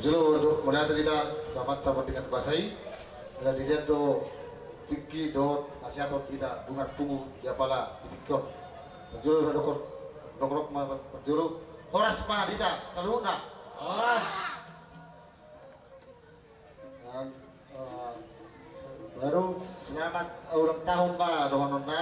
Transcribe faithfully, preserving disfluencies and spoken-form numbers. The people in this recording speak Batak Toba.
Jolo do mauliate hita tu Amanta Pardenggan Basa i. Ala diliat do tingki dohot hasiaton hita dongan pungu di apala di tingki on. Jolo do dohot, dohot ma jolo. Horas ma hita saluhutna. Horas. Dan, eh, baru selamat ulang tahun ma dohonon nami.